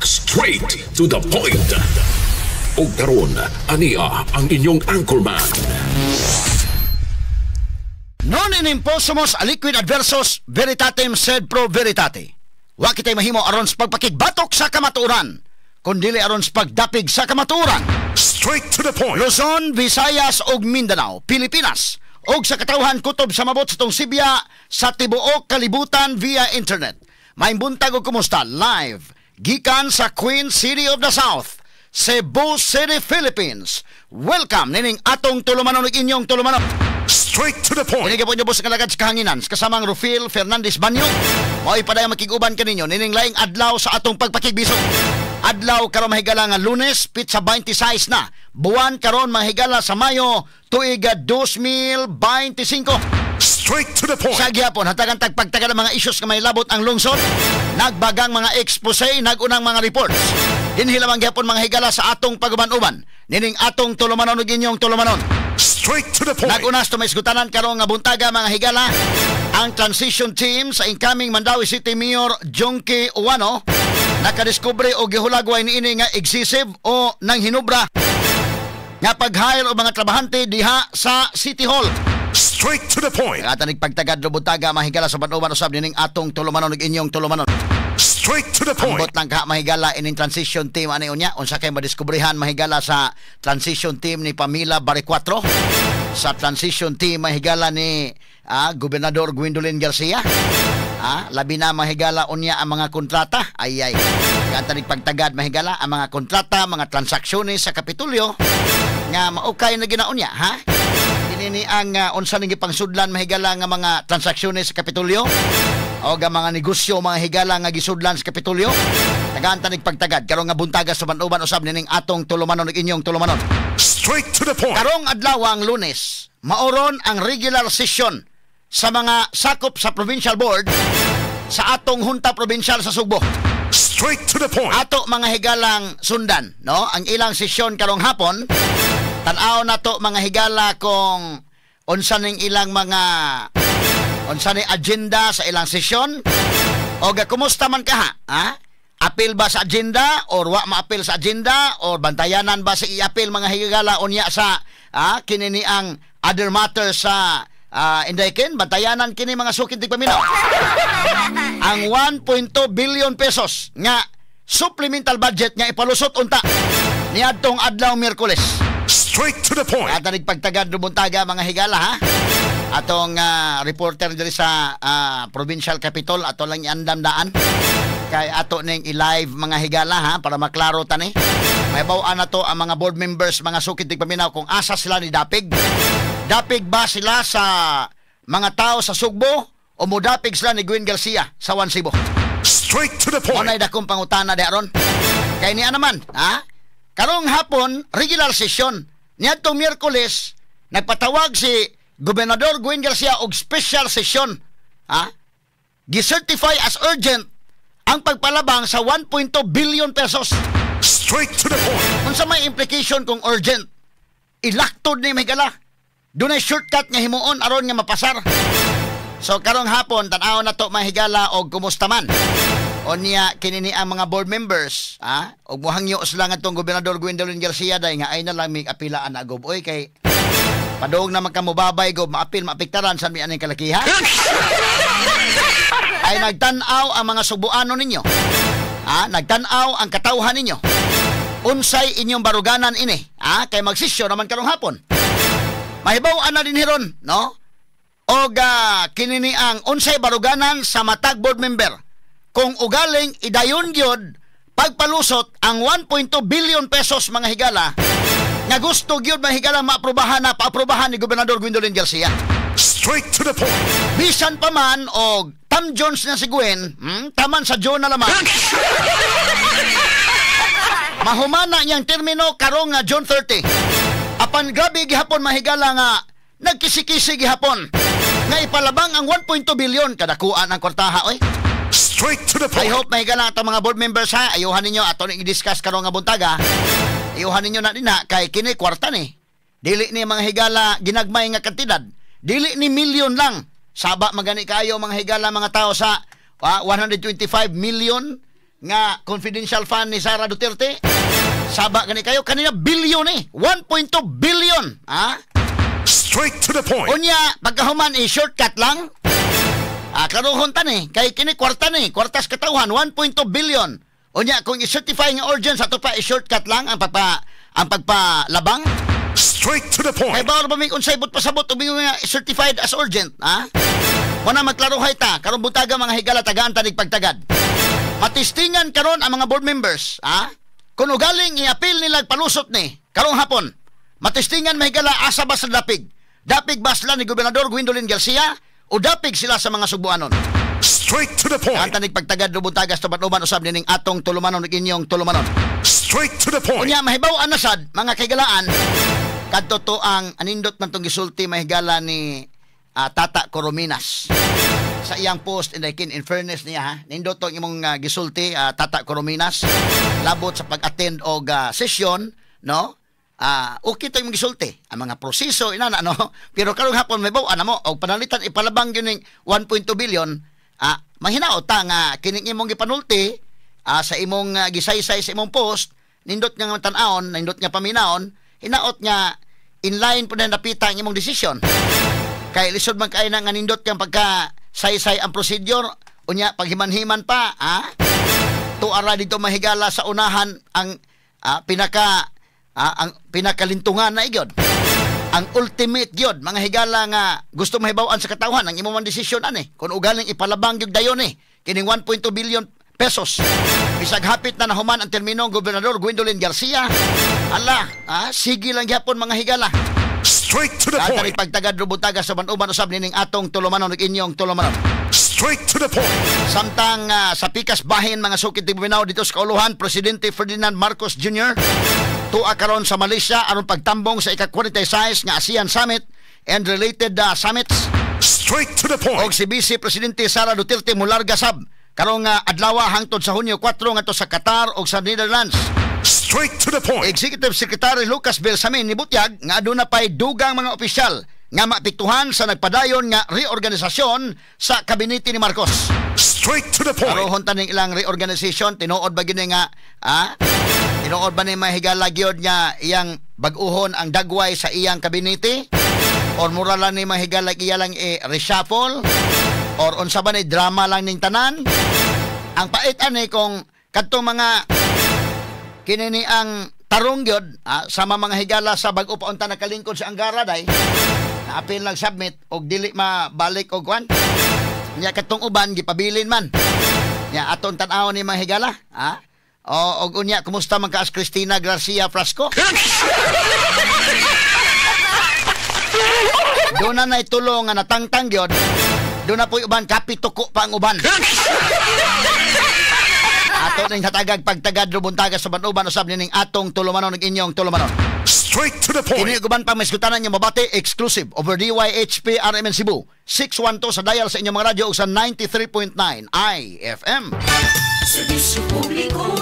Straight to the point. Ug karon, ania ang inyong anchorman. Non in imposumus aliquid adversus veritatem sed pro veritate. Wa kitay mahimo aron sa pagpakigbatok sa kamatuoran, kundili aron sa pagdapig sa kamatuoran. Straight to the point. Luzon, Visayas ug Mindanao, Pilipinas ug sa katawhan kutob sa mabot sa tong Sibya sa tibuok kalibutan via internet. Maayong buntag ug kumusta live gikan sa Queen City of the South, Cebu City, Philippines. Welcome nining atong tulumanon ug inyong tulumanon. Straight to the point. Kini po inyo boss nga sa kahanginan kasamang Rufil Fernandez Banyo. Mao'y padayong makig-uban kaninyo nining laing adlaw sa atong pagpakigbisog. Adlaw karon, mahigala, nga Lunes, petsa 26 na. Buwan karon, mahigala, sa Mayo, tuig 2025. Straight to the point. Sa gihapon, hatagan tagpagtaga ng mga issues nga may labot ang lungsod, nagbagang mga expose, nagunang mga reports. Dinhi lamang gihapon, mga higala, sa atong paguban-uban nining atong tulumanon ug inyong tulumanon. Straight to the point. Nagunas to may isgutanan karong nga buntaga, mga higala, ang transition team sa incoming Mandaue City Mayor Jonkie Ouano nakadiskubre og gihulagway niini nga excessive o nang hinubra nga pag-hire og mga trabahante diha sa City Hall. Straight to the point. Kaya pagtagad buntaga, mahigala, sa uban usab nining atong tulumanon ug inyong tulumanon. Straight to the point. Ambot lang ka, mahigala, ining transition team ani unya unsa kay madiskubrehan, mahigala, sa transition team ni Pamela Baricuatro, sa transition team, mahigala, ni Gobernador Gwendolyn Garcia. Labi na, mahigala, unya ang mga kontrata. Ay ay. Kaya pagtagad, mahigala, ang mga kontrata, mga transaksyones sa Kapitolyo nga maukay na ginaunya, ha? Dinini ang unsa ning gipangsudlan, mahigala, nga mga transaksyones sa Kapitolyo o ga mga negosyo, mga higala, nga gisudlan sa Kapitolyo. Tagaan tanig pagtagad karong nga buntaga sa uban usab nining atong tulumanon ug inyong tulumanon. Straight to the point. Karong adlaw ang Lunes, maoron ang regular session sa mga sakop sa provincial board sa atong Junta Provincial sa Sugbo. Straight to the point. Ato, mga higalang, sundan, no? Ang ilang sesyon karong hapon. Tan-aw nato, mga higala, kung unsa ning ilang mga unsa ni agenda sa ilang sesyon o ga kumusta man kaha, ha? Apil ba sa agenda or wa maapil sa agenda or bantayanan ba sa iapil, mga higala, unya sa kini ni ang other matters sa indaykin bantayanan kini, mga sukid tigpaminaw, ang 1.2 billion pesos nga supplemental budget nga ipalusot unta niadtong adlaw Miyerkules. Straight to the point. At pagtagad buntaga, mga higala, ha. Atong reporter diri sa provincial capital ato lang iandam daan kay ato ning i-live, mga higala, ha, para maklaro tani. May bawaan na to ang mga board members, mga sukid tigpaminaw, kung asa sila ni dapig. Dapig ba sila sa mga tao sa Sugbo o modapig sila ni Gwen Garcia sa One Cebu? Straight to the point. Mao dakong pangutana di aron. Kay niya naman, ha? Karong hapon, regular session. Niadtong Miyerkules, nagpatawag si Gobernador Gwen Garcia og special session. Ha? Gi-certify as urgent ang pagpalabang sa 1.2 billion pesos. Straight to the point. Unsa may implication kung urgent? Ilaktod ni mahigala. Dunay shortcut nga himuon aron nga mapasar. So karong hapon, tan-aw na to, mahigala, og kumusta man. Unya kini ni ang mga board members, ha? Og muhangyo sila ngadtong Gobernador Gwendolyn Garcia day nga ay na lang mig apilaan na, Gob. Oy, kay padung na magkamubabay, Gob, maapil maapektaran sa mi aning kalakihan. Ay nagtan-aw ang mga Subuano ninyo. Ha? Nagtan-aw ang katawhan ninyo. Unsay inyong baruganan ini? Ha? Kay magsisyon naman karong hapon. Mahibaw na din hiron, no? Og kini ni ang unsay baruganan sa matag board member kung ugaling idayon gyud pagpalusot ang 1.2 billion pesos, mga higala, nga gusto gyud, mga higala, maaprubahan na paaprubahan ni Gobernador Gwendolyn Garcia. Straight to the point. Bisan pa man og Tom Jones na si Gwen, taman sa John na lamang. Mahumana niyang termino karong nga June 30. Apan grabe gihapon, mahigala, nga nagkisi-kisi gihapon nga ipalabang ang 1.2 billion kadakuan ang kwartaha oy. Straight to the I point. hope, mahigala, atong mga board members, ha. Ayuhan ninyo ato ning i-discuss karong nga buntaga. Ayuhan ninyo na dinha kay kini kwarta ni. Dili ni, mga higala, ginagmay nga kantidad. Dili ni milyon lang. Saba magani kayo, mga higala, mga tao sa 125 million nga Nga confidential fund ni Sara Duterte. Saba gani kayo kanina, billion eh. 1.2 billion. Ha? Straight to the point. Unya pagkahuman i shortcut lang. Ah, klarohon ta ni kay kini kwarta ni, kwartas katawhan, 1.2 billion. Unya kung i-certify nga urgent sa ato pa, i-shortcut lang ang pagpalabang. Straight to the Kay point. bawal ba may unsay but pasabot ug nga certified as urgent, ha? Muna magklarohay ta karong buntaga, mga higala, tagaan ta nig pagtagad. Matistingan karon ang mga board members, ha? Kung ugaling i-appeal nila palusot ni karong hapon. Matistingan, mahigala, asa ba sa dapig? Dapig ba sila ni Gobernador Gwendolyn Garcia o dapig sila sa mga Sugbuanon? Straight to the point. Tagaan ta nig pagtagad buntaga sa uban usab nining atong tulumanon ug inyong tulumanon. Straight to the point. Unya mahibaw-an na sad, mga kaigalaan, kadto to ang anindot man tong gisulti, mahigala, ni Tata Corominas sa iyang post. And in fairness niya, ha, nindot tong imong gisulti, Tata Corominas, labot sa pag-attend og session, no? Okay to imong gisulti ang mga proseso inana, no? Pero karong hapon may baw mo og panalitan ipalabang gyud ning 1.2 billion, manghinaot ta nga kining imong gipanulti sa imong gisaysay sa imong post, nindot nga tan-awon, nindot nga paminawon, hinaot nga inline po na napita ang imong desisyon. Kay lisod man kay na nga nindot kang pagka saysay ang procedure, unya paghiman-himan pa, ha? Tuara dito, mahigala, sa unahan ang pinaka ang pinakalintungan na igyod. Ang ultimate gyud, mga higala, nga gusto mahibaw-an sa katawhan ang imong man desisyon ani. Kung ugaling ipalabang gyud dayon eh kining 1.2 billion pesos. Bisag hapit na nahuman ang termino ng Gobernador Gwendolyn Garcia. Ala, sige lang gyapon, mga higala. Straight to the Lahat point. Pagtagad rubutaga sa uban usab nining atong tulumanon ug inyong tulumanon. Straight to the point. Samtang sa pikas bahin, mga sukit tigbuminaw dito sa kauluhan, Presidente Ferdinand Marcos Jr. tuwa karon sa Malaysia aron pagtambong sa ika-46 nga ASEAN Summit and related summits. Straight to the point. Og si Vice Presidente Sara Duterte mularga sab karong adlaw hangtod sa Hunyo 4 ngadto sa Qatar ug sa Netherlands. Straight to the point. Executive Secretary Lucas Bersamin nibutyag nga aduna pay dugang mga opisyal nga maapektuhan sa nagpadayon nga reorganisasyon sa kabinete ni Marcos. Straight to the point. Karohon ta ning ilang reorganization, tinuod ba gini nga tinuod ba ni, mahigala, gyud nga iyang bag-uhon ang dagway sa iyang kabinete or mura lang ni, mahigala, iya lang i-reshuffle or unsa ba ni, drama lang ning tanan? Ang pait ani kung kadtong mga kini ni ang tarong gyud, sama, mga higala, sa bag-o pa unta nakalingkod sa Angara day naapil lang submit og dili mabalik og kwan nya, katong uban gipabilin man nya. Aton tan-awon ni, mga higala, ha. O og unya, kumusta man ka as Cristina Garcia Frasco? Doon na naitulong nga natangtang gyud. Doon na po'y uban kapituko pa ang uban. Ato ning hatagag pagtagad rubuntaga sa banuban usab nining atong tulumanon ug inyong tulumanon. Straight to the point. Kini ug uban pang maisgutanan nga mabati exclusive over DYHP RMN Cebu 612 sa dial sa inyong mga radyo ug sa 93.9 IFM. Serbisyo publiko.